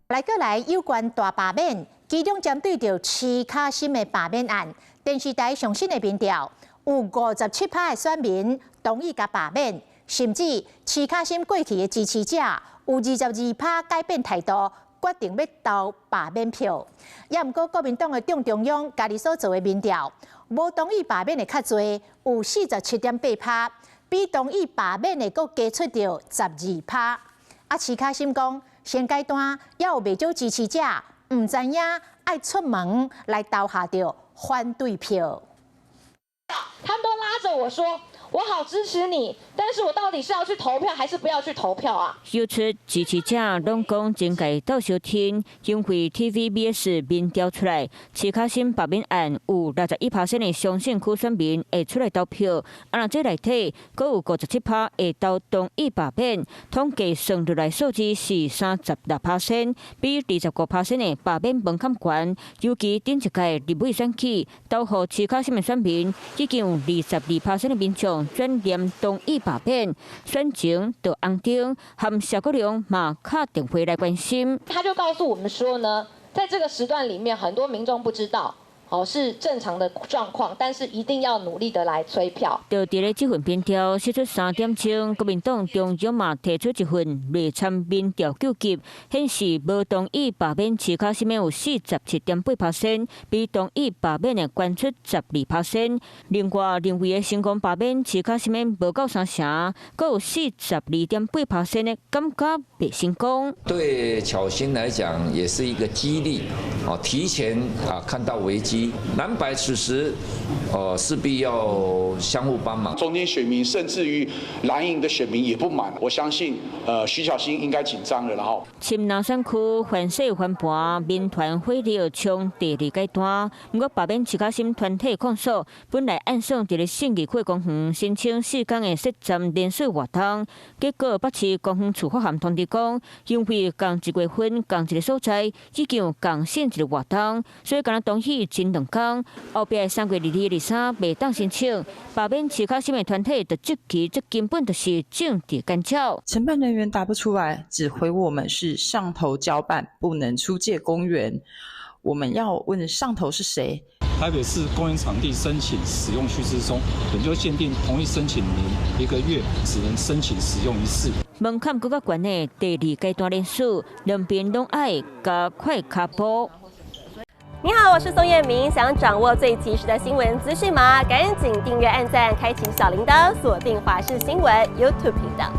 來過來有關大罷免，其中針對著徐巧芯的罷免案，電視台上新的民調有57趴的選民同意共罷免，甚至徐巧芯過去的支持者有22趴改變態度，決定欲投罷免票。也毋過國民黨的黨中央家己所做的民調，無同意罷免的較濟，有47.8趴，比同意罷免的閣加出著12趴。啊，徐巧芯講，現階段猶有袂少支持者毋知影愛出門來投下著反對票。他們都拉着我說：我好支持你，但是我到底是要去投票還是不要去投票啊？有出支持者攏講真共鬥相挺，因為 TVBS 民調出來，徐巧芯罷免案有61%的雙線區選民會出來投票，啊，若這內底，閣有57趴會投同意罷免，統計算落來數字是36%，比25%的罷免門檻懸。尤其頂一屆立委選舉，投予徐巧芯的選民已經有22%的民眾轉念同意罷免，選前就紅燈，和謝國樑嘛敲電話來關心。他就告訴我們說呢，在這個時段裡面，很多民眾不知道，哦，是正常的狀況，但是一定要努力的來催票。就佇咧這份民調釋出3點鐘，國民黨中央嘛提出一份內參民調救急，顯示無同意罷免徐巧芯的有47.8%，比同意罷免的懸出12%。另外，認為會成功罷免徐巧芯的無夠三成，閣有42.8%的感覺袂成功。對巧芯來講，也是一個激勵，哦，提前啊看到危機。藍白此時，勢必要相互幫忙。中間選民甚至於藍營的選民也不滿，我相信，徐巧芯應該緊張了。然後，深藍選區翻勢翻盤，民團火力衝第二階段。毋過罷免徐巧芯團體控訴，本來按算佇咧信義區公園申請4工的設站連續活動，結果北市公園處發函通知講，因為仝一月份仝一个所在已經有仝性質的活動，所以敢若同意前2工，後壁3月22、23袂當申請。罷免徐巧芯的團體就質疑，這根本就是政治干擾。承辦人員答不出來，只回我們是上頭交辦，不能出借公園。我們要問上頭是誰？台北市公園場地申請使用須知中，本就限定同一申請人一個月只能申請使用一次。門檻閣較懸的第二階段連署，兩邊攏愛加快跤步。你好，我是宋燕明。想掌握最及時的新聞資訊嗎？趕緊訂閱、按讚、開啟小鈴鐺，鎖定華視新聞 YouTube 頻道。